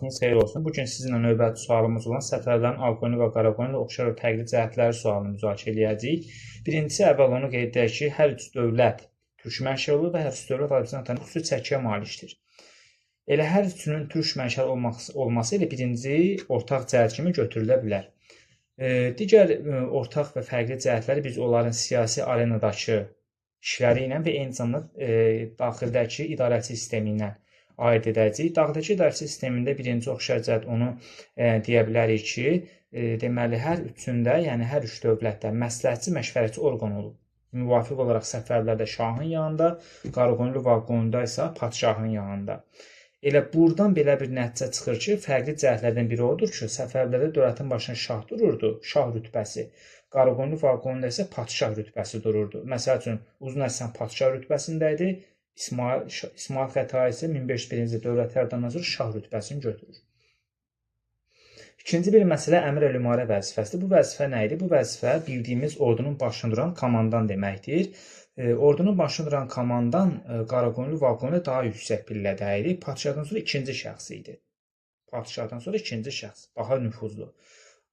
Vaxtınız xeyir olsun. Bu gün sizinlə növbəti sualımız olan Səfəvilərin Ağqoyunlu və Qaraqoyunlu oxşar və fərqli cəhətləri sualını müzakirə eləyəcəyik. Birincisi, əvvəl onu qeyd edək ki, hər üç dövlət türk mənşəli olur və hər üç dövlət Azərbaycan xüsusi çəkiyə malikdir. Elə hər üçünün türk mənşəli olması elə birinci ortaq cəhət kimi götürülə bilər. Digər ortaq və fərqli cəhətləri biz onların siyasi arenadakı işləri ilə və eyni zamanda daxildəki idarəçi sistemi ilə ayırd edəcəyik. Daxildəki idarəçi sistemində birinci oxşar cəhət onu deyə bilərik ki, deməli hər üçündə, yəni hər üç dövlətdə məsləhətçi, məşvərətçi orqan olub. Müvafiq olaraq Səfəvilərdə şahın yanında, Qaraqoyunlu və Ağqoyunluda isə padşahın yanında. Elə buradan belə bir nəticə çıxır ki, fərqli cəhətlərdən biri odur ki, Səfəvilərdə dövlətin başına şah dururdu, şah rütbəsi. Qaraqoyunlu və Ağqoyunluda isə padşah rütbəsi dururdu. Məsəl üçün, Uzun Həsən padşah rütbəsində idi, İsmayıl Xətai isə 1501-ci ildə dövlət yaradandan sonra şah rütbəsini götürür. İkinci bir məsələ əmr-ül-ümarə vəzifəsidir. Bu vəzifə nə idi? Bu vəzifə bildiyimiz ordunun başını duran komandan deməkdir. Ordunun başını duran komandan Qaraqoyunlu və Ağqoyunlu daha yüksək pillədə idi. Padşahdan sonra ikinci şəxs idi. Padşahdan sonra ikinci şəxs, daha nüfuzlu.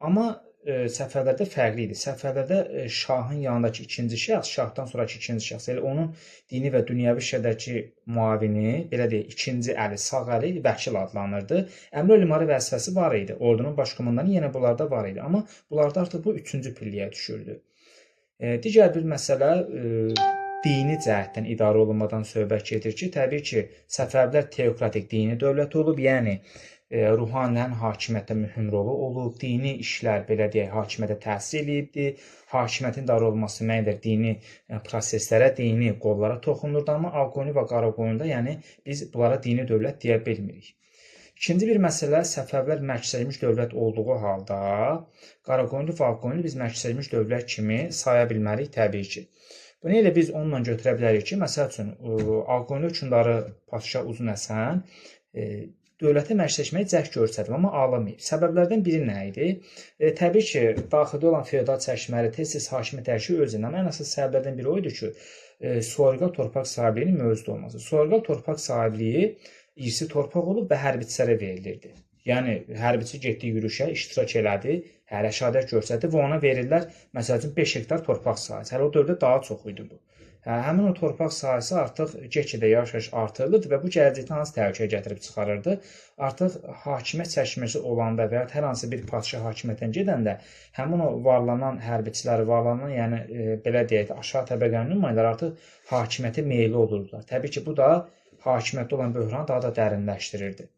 Amma Səfəvilərdə fərqli idi. Səfəvilərdə şahın yanındakı ikinci şəxs, şahdan sonrakı ikinci şəxs, elə onun dini və dünyəvi işlərdəki müavini, belə deyək, ikinci əli, sağ əli vəkil adlanırdı. Əmr-ül-ümarə vəzifəsi var idi. Ordunun baş komandanı yenə bunlarda var idi. Amma bunlarda artıq bu üçüncü pilləyə düşürdü. Digər bir məsələ dini cəhətdən idarə olunmadan söhbət gedir ki, təbii ki, Səfəvilər teokratik dini dövlət olub, yəni ruhanilərin hakimiyyətdə mühüm rolu olub, dini işlər, belə deyək, hakimiyyətə təsir eləyibdi, hakimiyyətin idarə olunması müəyyən qədər dini proseslərə, dini qollara toxunurdu, amma Ağqoyunlu və Qaraqoyunluda, yəni biz bunlara dini dövlət deyə bilmirik. İkinci bir məsələ, Səfəvilər mərkəzləşmiş dövlət olduğu halda Qaraqoyunlu və Ağqoyunlu biz mərkəzləşmiş dövlət kimi saya bilmərik təbii ki. Bunu elə biz onunla götürə bilərik ki, məsəl üçün, Ağqoyunlu hökmdarı Padşah Uzun Həsən dövlətə mərkəzləşməyə cəhd göstərdi, amma alamayıb. Səbəblərdən biri nə idi? Təbii ki, daxildə olan feodal çəkişmələri tez-tez hakimiyyət dəyişir öz ilə. Amma ən əsas səbəblərdən biri o idi ki, soyurqal torpaq sahibliyinin mövcud olması. Soyurqal torpaq sahibliyi irsi torpaq olub və hərbiçilərə verilirdi. Yəni, hərbiçi getdi yürüşə, iştirak elədi, rəşadət göstərdi və ona verirlər, məsəl üçün, 5 hektar torpaq sahəsi. Hələ o dövrdə daha çox idi bu. Həmin o torpaq sahəsi artıq get-gedə yavaş-yavaş artırılırdı və bu gələcəkdə hansı təhlükə gətirib çıxarırdı? Artıq hakimiyyət çəkişməsi olanda və ya hər hansı bir padşah hakimiyyətdən gedəndə həmin o varlanan hərbiçilər, varlanan, yəni belə deyək də, aşağı təbəqənin nümayəndələri artıq hakimiyyətə meyilli olurdular. Təbii ki, bu da hakimiyyətdə olan böhranı daha da dərinləşdirirdi.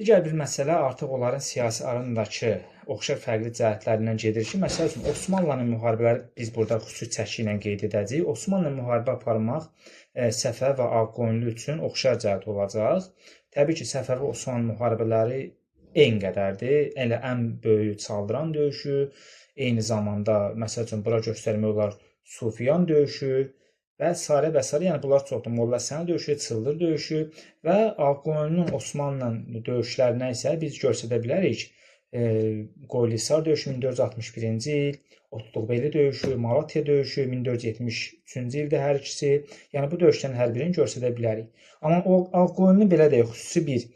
Digər bir məsələ artıq onların siyasi arenadakı oxşar fərqli cəhətlərindən gedir ki, məsəl üçün Osmanlı'nın müharibələri biz burada xüsusi çəki ilə qeyd edəcəyik. Osmanlı müharibə aparmaq Səfəvi və Ağqoyunlu üçün oxşar cəhət olacaq. Təbii ki, Səfəvi Osmanlı müharibələri eyni qədərdir. Elə ən böyüyü Çaldıran döyüşü, eyni zamanda məsəl üçün bura göstərmək olar Sufiyan döyüşü və sairə və sairə, yəni bunlar çoxdur. Molla Həsən döyüşü, Çıldır döyüşü və Ağqoyunlunun Osmanlı'nın döyüşlərinə isə biz göstərə bilərik. Qoylisar döyüşü 1461-ci il, Otluqbeli döyüşü, Malatya döyüşü 1473-cü ildə hər ikisi. Yəni bu döyüşlərin hər birini göstərə bilərik. Amma o Ağqoyunlunun belə deyək, xüsusi bir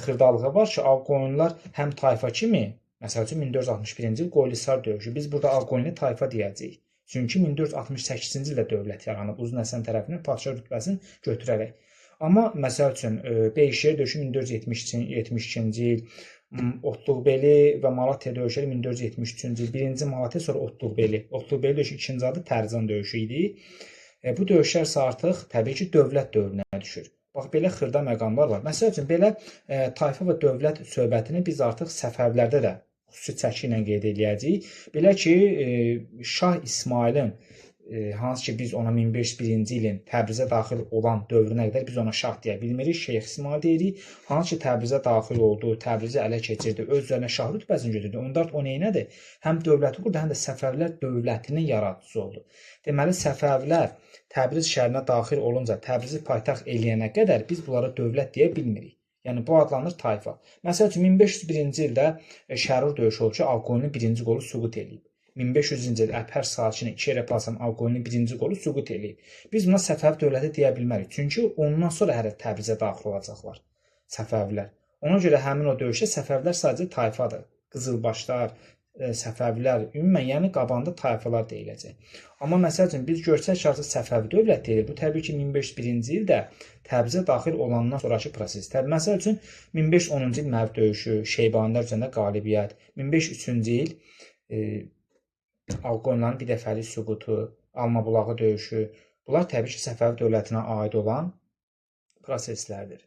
xırdalığı var ki, Ağqoyunlular həm tayfa kimi, məsəl üçün 1461-ci il Qoylisar döyüşü. Biz burada Ağqoyunlu tayfa deyəcəyik. Çünki 1468-ci ildə dövlət yaranıb Uzun Həsən tərəfindən padşah rütbəsini götürərək. Amma məsəl üçün Beyşehir döyüşü 1472-ci il, Otluqbeli və Malatya döyüşləri 1473-cü il, birinci Malatya, sonra Otluqbeli. Otluqbeli döyüşü ikinci adı Tərcan döyüşü idi. Bu döyüşlər isə artıq təbii ki, dövlət dövrünə düşür. Bax, belə xırda məqamlar var. Məsəl üçün, belə tayfa və dövlət söhbətini biz artıq Səfəvilərdə də xüsusi çəki ilə qeyd eləyəcəyik. Belə ki, Şah İsmayılın, hansı ki biz ona 1501-ci ilin Təbrizə daxil olan dövrünə qədər biz ona şah deyə bilmirik, Şeyx İsmayıl deyirik. Hansı ki Təbrizə daxil oldu, Təbrizi ələ keçirdi, öz üzərinə şah rütbəsini götürdü. Onda artıq o neynədir? Həm dövləti qurdu, həm də Səfəvilər dövlətinin yaradıcısı oldu. Deməli, Səfəvilər Təbriz şəhərinə daxil olunca, Təbrizi paytaxt eləyənə qədər biz bunlara dövlət deyə bilmirik. Yəni, bu adlanır tayfa. Məsəl üçün, 1501-ci ildə Şərur döyüşü olub ki, Ağqoyunlu birinci qolu süqut eləyib. 1500-cü il Əbhər sahişini iki yerə paylasan Ağqoyunlu birinci qolu süqut eləyib. Biz buna Səfəvi dövləti deyə bilmərik. Çünki ondan sonra hələ Təbrizə daxil olacaqlar. Səfəvilər. Ona görə həmin o döyüşdə Səfəvilər sadəcə tayfadır. Qızılbaşlar, Səfəvilər, ümumən, yəni qabanda tayfalar deyiləcək. Amma məsəl üçün biz görsək ki, artıq Səfəvi dövlət deyilir. Bu təbii ki, 1501-ci ildə Təbrizə daxil olandan sonrakı proses. Təbii, məsəl üçün 1510-cu il Mərv döyüşü, Şeybanilər üzərində qalibiyyət, 1503-cü il Ağqoyunların bir dəfəlik süqutu, Almabulağı döyüşü. Bunlar təbii ki, Səfəvi dövlətinə aid olan proseslərdir.